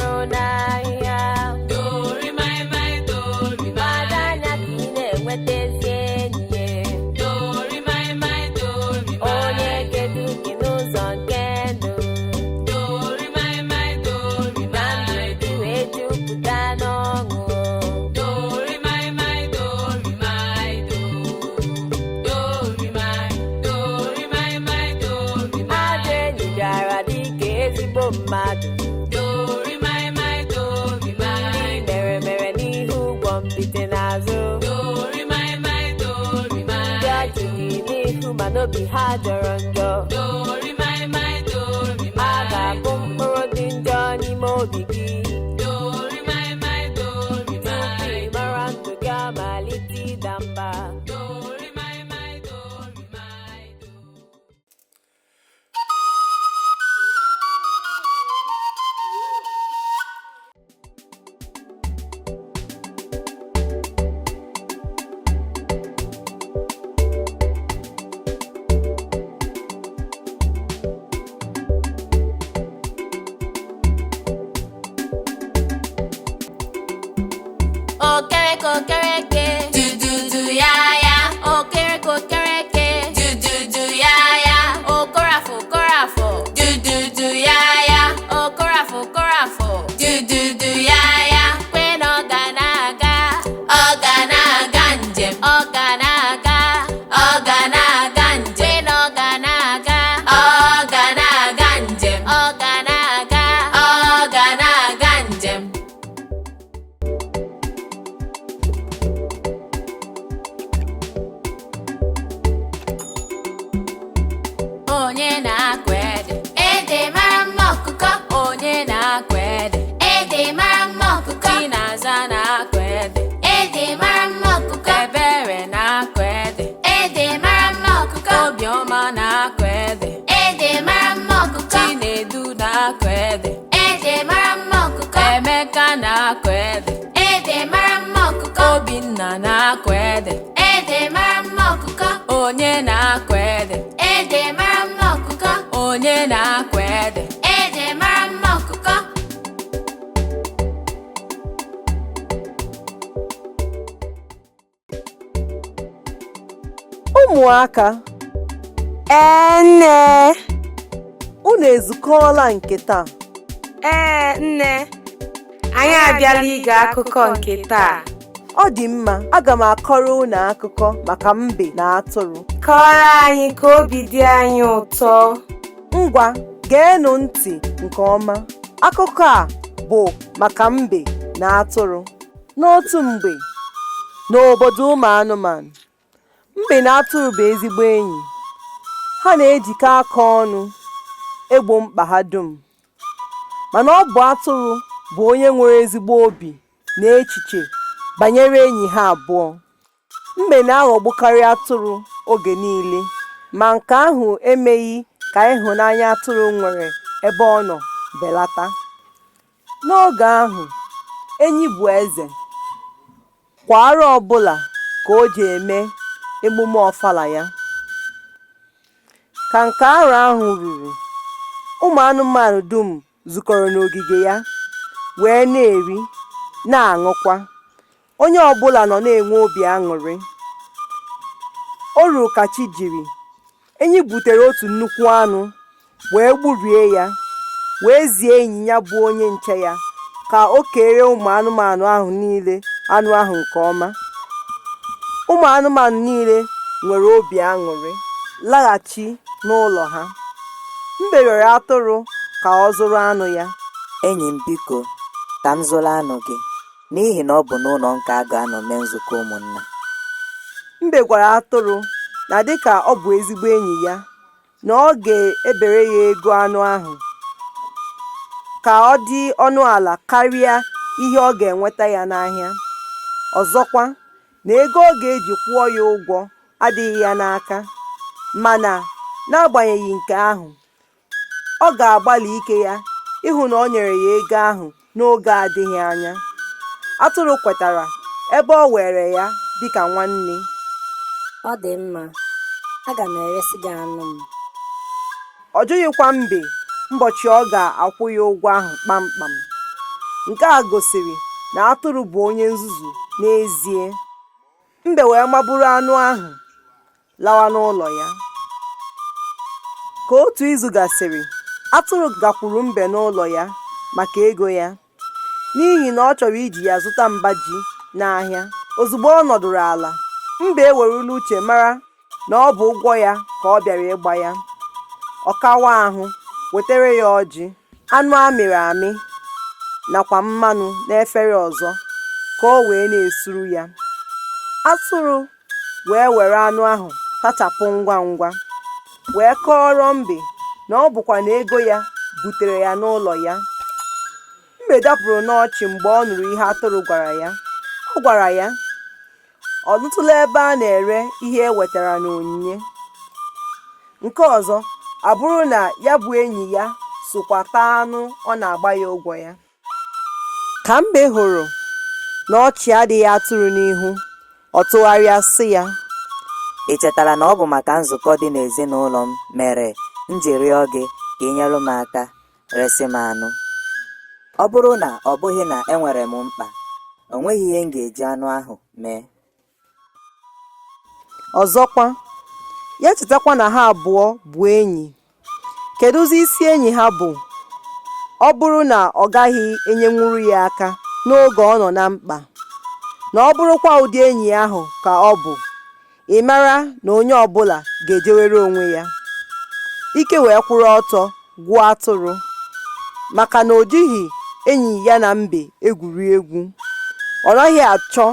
na-arụ n'ahịhịa. Dori mai mai dori Gbado mai. anya ka ị na-enweta ezi enyi. Dori mai mai dori Onye mai. ga-edu gị n'ụzọ nke ndụ. Dori mai mai dori Na ndụ mai. gị wee jupụta n'ọṅụ. Dori mai mai dori mai do. Dori mai, dori mai mai dori Ajọ mai. enyi bịara dịka ezigbo mmadụ. Dori mai mai dori Ndị mai. mere mere n'ihu ụgwọ mpite n'azụ. Dori mai mai dori Ndị mai. ọchị dị n'ihu ma n'obi ha jọrọ njọ. Dori mai mai dori A mai. ga-akụ mkpụrụ dị njọ n'ime obi gị. Dori mai mai dori Tupu mai. ị mara ndụ gị amalite ịda mba. Dori mai mai dori mai do. Okereke okereke, Dududu ya ya. Okereke okereke, Dududu ya ya. Okorafo okorafo, Dududu ya ya. Okorafo okorafo, Dududu ya ya. Kwe na ọ ga na-aga, Ọ ga na-aga njem. Ọ ga na-aga, Ọ ga na-aga njem. Kwe na ọ ga na-aga, Ọ ga na-aga njem. Ọ ga na-aga. Ọ ga na-aga njem. Onye na-akụ ede? Ede mara mma ọkụkọ. Onye na-akụ ede? Ede mara mma ọkụkọ. Chinaza na-akụ ede. Ede mara mma ọkụkọ. Ebere na-akụ ede. Ede mara mma ọkụkọ. Obiọma na-akụ ede. Ede mara mma ọkụkọ. Chinedu na-akụ ede. Ede mara mma ọkụkọ. Emeka na-akụ ede. Ede mara mma ọkụkọ. Obinna na-akụ ede. Ede mara mma ọkụkọ. Onye na-akụ ede? Ede mara mma ọkụkọ. Onye na-akụ ede? Ede mara mma ọkụkọ. Ụmụaka, Ee, nne. Unu ezukọọla nke taa? Ee, nne. Anyị abịala ige akụkọ nke taa. Ọ dị mma, aga m akọrọ unu akụkọ maka mbe na atụrụ. Kọrọ anyị ka obi dị anyị ụtọ. Ngwa, geenụ ntị nke ọma. Akụkọ a bụ maka mbe na atụrụ. N'otu mgbe, n'obodo ụmụ anụmanụ, mbe na atụrụ bụ ezigbo enyi. Ha na-ejikọ aka ọnụ egbo mkpa ha dum. Mana ọ bụ atụrụ bụ onye nwere ezigbo obi na echiche banyere enyi ha abụọ. Mbe na-aghọgbukarị atụrụ oge niile, ma nke ahụ emeghị ka ịhụnanya atụrụ nwere ebe ọ nọ belata. N'oge ahụ, enyi bụ eze. Kwa arọ ọbụla ka o ji eme emume ọfala ya. Ka nke arọ ahụ ruru, ụmụ anụmanụ dum zukọrọ n'ogige ya wee na-eri, na-aṅụkwa. Onye ọbụla nọ na-enwe obi aṅụrị. O ruru ka chi jiri, enyi gbutere otu nnukwu anụ wee gburie ya, wee zie ịnyịnya bụ onye nche ya ka o kere ụmụ anụmanụ ahụ niile anụ ahụ nke ọma. Ụmụ anụmanụ niile nwere obi aṅụrị laghachi n'ụlọ ha. Mbe rịọrọ atụrụ ka ọ zụrụ anụ ya. Enyi m, biko, ka m zụrụ anụ gị, n'ihi na ọ bụ n'ụlọ m ka a ga-anọ mee nzukọ ụmụnna. Mbe gwara atụrụ na dịka ọ bụ ezigbo enyi ya, na ọ ga-ebere ya ego anụ ahụ ka ọ dị ọnụ ala karịa ihe ọ ga-enweta ya n'ahịa. Ọzọkwa, na ego ọ ga-eji kwụọ ya ụgwọ adịghị ya n'aka, mana n'agbanyeghị nke ahụ, ọ ga-agbalị ike ya ịhụ na o nyere ya ego ahụ n'oge adịghị anya. Atụrụ kwetara ebe o were ya dịka nwanne. Ọ dị mma, aga m eresi gị anụ m. Ọ jụghịkwa mbe ụbọchị ọ ga-akwụ ya ụgwọ ahụ kpamkpam. Nke a gosiri na atụrụ bụ onye nzuzu n'ezie. Mbe wee maburu anụ ahụ lawa n'ụlọ ya. Ka otu izu gasịrị, atụrụ gakwuru mbe n'ụlọ ya maka ego ya, n'ihi na ọ chọrọ iji ya zụta mba ji n'ahịa. Ozugbo ọ nọdụrụ ala, mbe ewerela uche mara na ọ bụ ụgwọ ya ka ọ bịara ịgba ya. Ọ kawa ahụ wetara ya ọjị, anụ a mịrị amị nakwa mmanụ n'efere ọzọ ka o wee na-esuru ya. Atụrụ wee were anụ ahụ tachapụ ngwa ngwa, wee kọọrọ mbe na ọ bụkwa na ego ya butere ya n'ụlọ ya. Mbe dapụrụ n'ọchị mgbe ọ nụrụ ihe atụrụ gwara ya. Ọ gwara ya, ọ nụtụla ebe a na-ere ihe e wetara n'onyinye? Nke ọzọ abụrụ na ya bụ enyi ya sokwa taa anụ ọ na-agba ya ụgwọ ya. Ka mbe hụrụ na ọchị adịghị atụrụ n'ihu, ọ tụgharịa sị ya, Ị chetara na ọ bụ maka nzukọ dị n'ezinụlọ m mere m ji rịọ gị ka ị nyere m aka resị m anụ? Ọ bụrụ na ọ bụghị na enwere m mkpa, o nweghị ihe m ga-eji anụ ahụ mee. Ọzọkwa, ya chetakwa na ha abụọ bụ enyi. Kedụzi isi enyi ha bụ ọ bụrụ na ọ gaghị enyenwuru ya aka n'oge ọ nọ na mkpa? Na ọ bụrụkwa ụdị enyi ahụ ka ọ bụ, ị mara na onye ọbụla ga-ejewere onwe ya. Ike wee kwụrụ ọtọ gwụ atụrụ, maka na o jighị enyi ya na mbe egwuri egwu. Ọ naghị achọ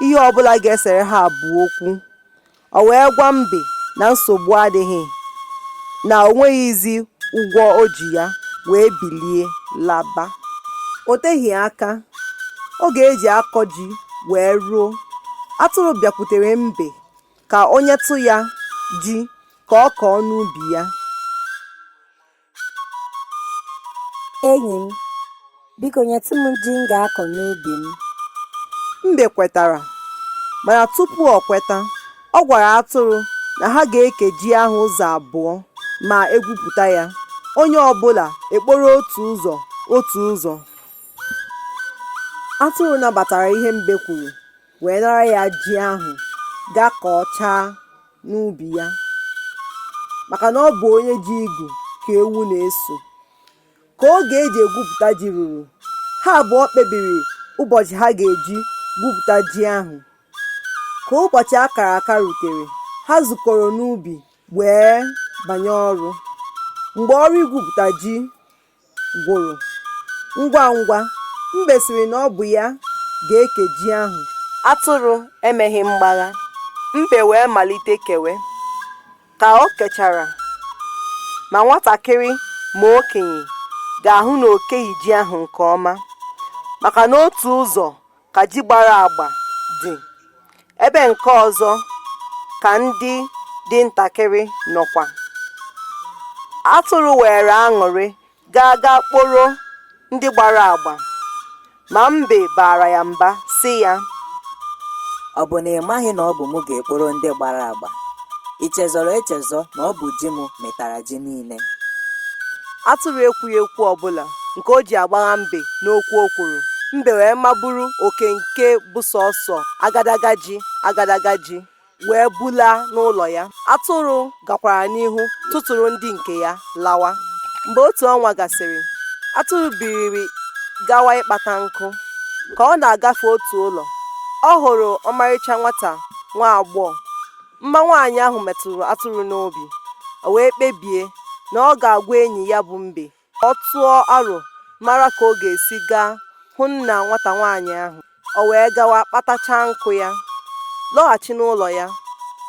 ihe ọbụla ga-esere ha abụọ okwu. O wee gwa mbe na nsogbu adịghị, na o nweghịzi ụgwọ o ji ya, wee bilie laba. O teghị aka, oge e ji akọ ji wee ruo. Atụrụ bịakwutere mbe ka o nyetụ ya ji ka ọ kọọ n'ubi ya. Enyi m, biko nyetụ m ji m ga-akọ n'ubi m. Mbe kwetara, mana tupu o kweta, ọ gwara atụrụ na ha ga-eke ji ahụ ụzọ abụọ ma e gwupụta ya, onye ọbụla ekporo otu ụzọ otu ụzọ. Atụrụ nabatara ihe mbe kwuru wee nara ya ji ahụ gaa kọchaa n'ubi ya, maka na ọ bụ onye ji igu ka ewu na-eso. Ka oge e ji egwupụta ji ruru, ha abụọ kpebiri ụbọchị ha ga-eji gwupụta ji ahụ. Ka ụbọchị a kara aka rutere, ha zukọrọ n'ubi wee banye ọrụ. Mgbe ọrụ igwupụta ji gwụrụ ngwa ngwa, mbe sịrị na ọ bụ ya ga-eke ji ahụ. Atụrụ emeghị mgbagha, mbe wee malite kewe. Ka o kechara, ma nwatakịrị ma okenye ga-ahụ na o keghị ji ahụ nke ọma, maka na otu ụzọ ka ji gbara agba dị, ebe nke ọzọ ka ndị dị ntakịrị nọkwa. Atụrụ were aṅụrị gaa gaa kporo ndị gbara agba, ma mbe baara ya mba sị ya, Ọ bụ na ị maghị na ọ bụ mụ ga-ekporo ndị gbara agba? I chezọrọ echezọ na ọ bụ ji m mịtara ji niile? Atụrụ ekwughị okwu ọbụla nke o ji agbagha mbe n'okwu o kwuru. Mbe wee maburu oke nke bụ sọọsọ agadaga ji agadaga ji wee bulaa n'ụlọ ya. Atụrụ gakwara n'ihu tụtụrụ ndị nke ya lawa. Mgbe otu ọnwa gasịrị, atụrụ biliri gawa ịkpata nkụ. Ka ọ na-agafe otu ụlọ, ọ hụrụ ọmarịcha nwata nwa agbọghọ. Mma nwaanyị ahụ metụrụ atụrụ n'obi, o wee kpebie na ọ ga-agwa enyi ya bụ mbe ka ọ tụọ aro mara ka ọ ga-esi gaa hụ nna nwata nwaanyị ahụ. O wee gawa kpatachaa nkụ ya, lọghachi n'ụlọ ya.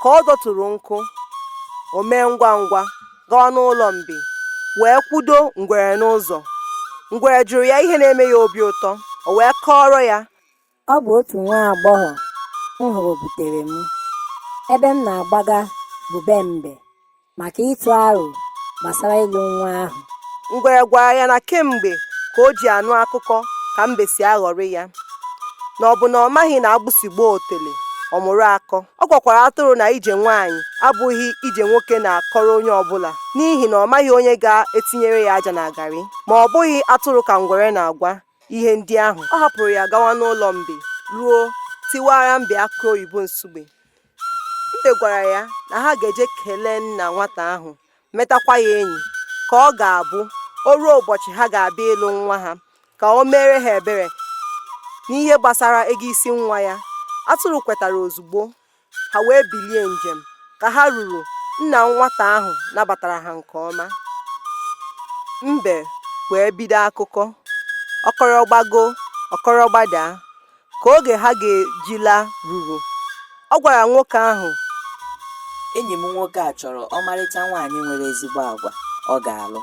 Ka ọ dọtụrụ nkụ, o mee ngwa ngwa gawa n'ụlọ mbe wee kwudo ngwere n'ụzọ. Ngwere jụrụ ya ihe na-eme ya obi ụtọ, o wee kọọrọ ya. Ọ bụ otu nwa agbọghọ m hụrụ butere m. Ebe m na-agbaga bụ be mbe maka ịtụ aro gbasara ịlụ nwa ahụ. Ngwere gwara ya na kemgbe ka o ji anụ akụkọ ka mbe si aghọrị ya, na ọ bụ na ọ maghị na agbụsị gbaa otele ọ mụrụ akọ. Ọ gwakwara atụrụ na ije nwaanyị abụghị ije nwoke na-akọrọ onye ọbụla, n'ihi na ọ maghị onye ga-etinyere ya aja na garị. Ma ọ bụghị atụrụ ka ngwere na-agwa. ihe ndị ahụ. Ọ hapụrụ ya gawa n'ụlọ mbe ruo tiwara mbe akụ oyibo nsugbe. Mbe gwara ya na ha ga-eje kelee nna nwata ahụ, metakwa ya enyi, ka ọ ga-abụ o ruo ụbọchị ha ga-abịa ịlụ nwa ha, ka o mere ha ebere n'ihe gbasara ego isi nwa ya. Atụrụ kwetara ozugbo. Ha wee bilie njem. Ka ha ruru, nna nwata ahụ nabatara ha nke ọma. Mbe wee bido akụkọ. Ọ kọrọ gbago, ọ kọrọ gbadaa. Ka oge ha ga-eji laa ruru, ọ gwara nwoke ahụ. Enyi m nwoke a chọrọ ọmarịcha nwaanyị nwere ezigbo agwa ọ ga-alụ.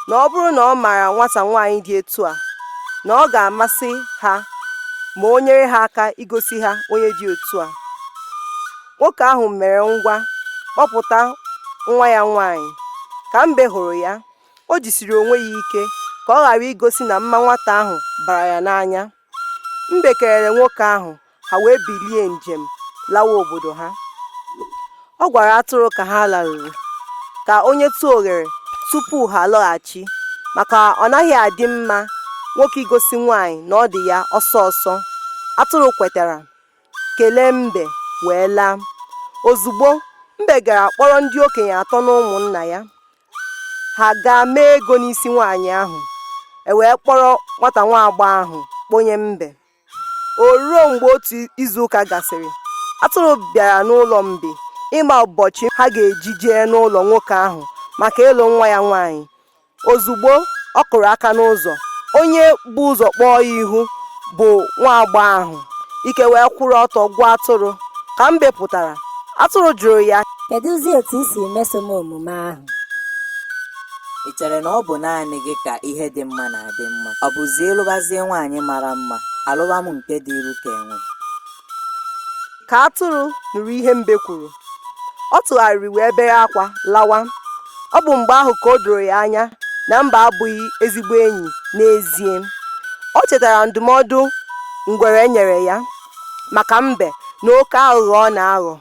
Na ọ bụrụ na ọ maara nwata nwaanyị dị etu a, na ọ ga-amasị ha ma o nyere ha aka igosi ha onye dị otu a. Nwoke ahụ mere ngwa kpọpụta nwa ya nwaanyị. Ka mbe hụrụ ya, o jisiri onwe ya ike ka ọ ghara igosi na mma nwata ahụ bara ya n'anya. Mbe kelere nwoke ahụ, ha wee bilie njem lawa obodo ha. Ọ gwara atụrụ ka ha laruru ka o nyetụ ohere tupu ha alọghachi, maka ọ naghị adị mma nwoke igosi nwaanyị na ọ dị ya ọsọ ọsọ. Atụrụ kwetara, kelee mbe wee laa. Ozugbo, mbe gara kpọrọ ndị okenye atọ na ụmụnna ya. Ha gaa mee ego n'isi nwaanyị ahụ. E wee kpọrọ nwata nwa agbọghọ ahụ kponye mbe. O ruo mgbe otu izuụka gasịrị, atụrụ bịara n'ụlọ mbe ịma ụbọchị ha ga-eji jee n'ụlọ nwoke ahụ maka ịlụ nwa ya nwaanyị. Ozugbo ọ kụrụ aka n'ụzọ, onye bu ụzọ kpọọ ya ihu bụ nwa agbọghọ ahụ. Ike wee kwụrụ ọtọ gwa atụrụ. Ka mbe pụtara, atụrụ jụrụ ya. Kedụzi otu i si meso m omume ahụ? Ị chere na ọ bụ naanị gị ka ihe dị mma na-adị mma? Ọ bụzi ịlụbazie nwaanyị mara mma, alụwa m nke dị iru ka enwe. Ka atụrụ nụrụ ihe mbe kwuru, ọ tụgharịrị wee bere akwa lawa. Ọ bụ mgbe ahụ ka o doro ya anya na mbe abụghị ezigbo enyi n'ezie. O chetara ndụmọdụ ngwere nyere ya maka mbe na oke aghụghọ ọ na-aghọ.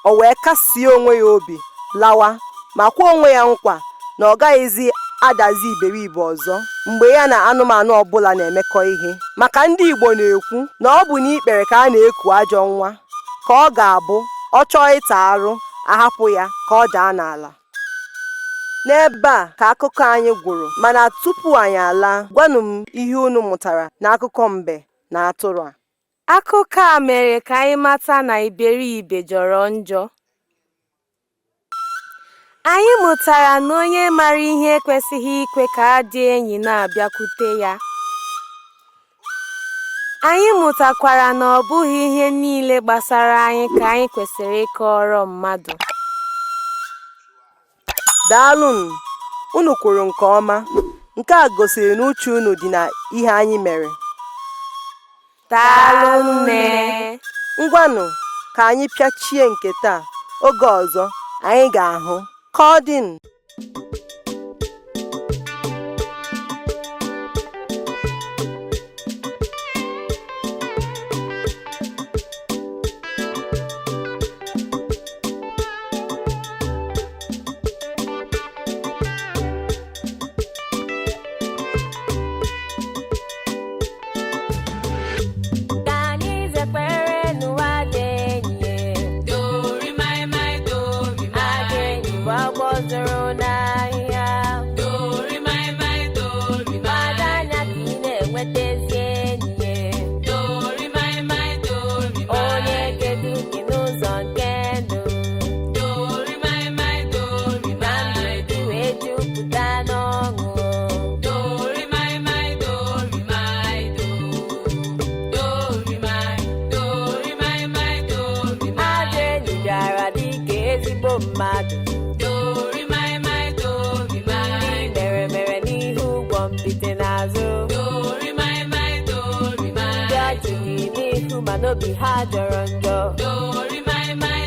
O wee kasie onwe ya obi lawa ma kwe onwe ya nkwa na ọ gaghịzi adazi iberibe ọzọ mgbe ya na anụmanụ ọbụla na-emekọ ihe. Maka ndị Igbo na-ekwu na ọ bụ n'ikpere ka a na-eku ajọ nwa, ka ọ ga-abụ ọ chọọ ịta arụ, ahapụ ya ka ọ daa n'ala. N'ebe a ka akụkọ anyị gwụrụ, mana tupu anyị alaa, gwanụ m ihe unu mụtara n'akụkọ mbe na atụrụ a. Akụkọ a mere ka anyị mata na iberibe jọrọ njọ. Anyị mụtara na onye mara ihe ekwesịghị ikwe ka ajọ enyi na-abịakwute ya. Anyị mụtakwara na ọ bụghị ihe niile gbasara anyị ka anyị kwesịrị ịkọrọ mmadụ. Daalụnụ, unu kwuru nke ọma. Nke a gosiri na uche unu dị na ihe anyị mere. Daalụ nne. Ngwanụ ka anyị pịachie nke taa. Oge ọzọ anyị ga-ahụ. Ka ọ dịnụ. Ka anyị zekwere n'ụwa dị enyi. Dori mai mai dori Ajọ mai enyi bụ agwọ zoro n'ahịhịa. Dori mai mai dori Gbado mai anya ka ị na-enweta ezi enyi. Dori mai mai dori Onye mai ga-edu gị n'ụzọ nke ndụ. Dori mai mai dori Na ndụ mai gị wee jupụta n'ọṅụ. Dori mai mai dori mai do Dori mai dori mai mai dori Ajọ mai enyi bịara dị ka ezigbo mmadụ. Dori mai mai dori Ndị mai mere mere n'ihu ụgwọ mpite n'azụ. Dori mai mai dori Ndị mai ọchị dị n'ihu mana obi ha jọrọ njọ. Dori mai mai.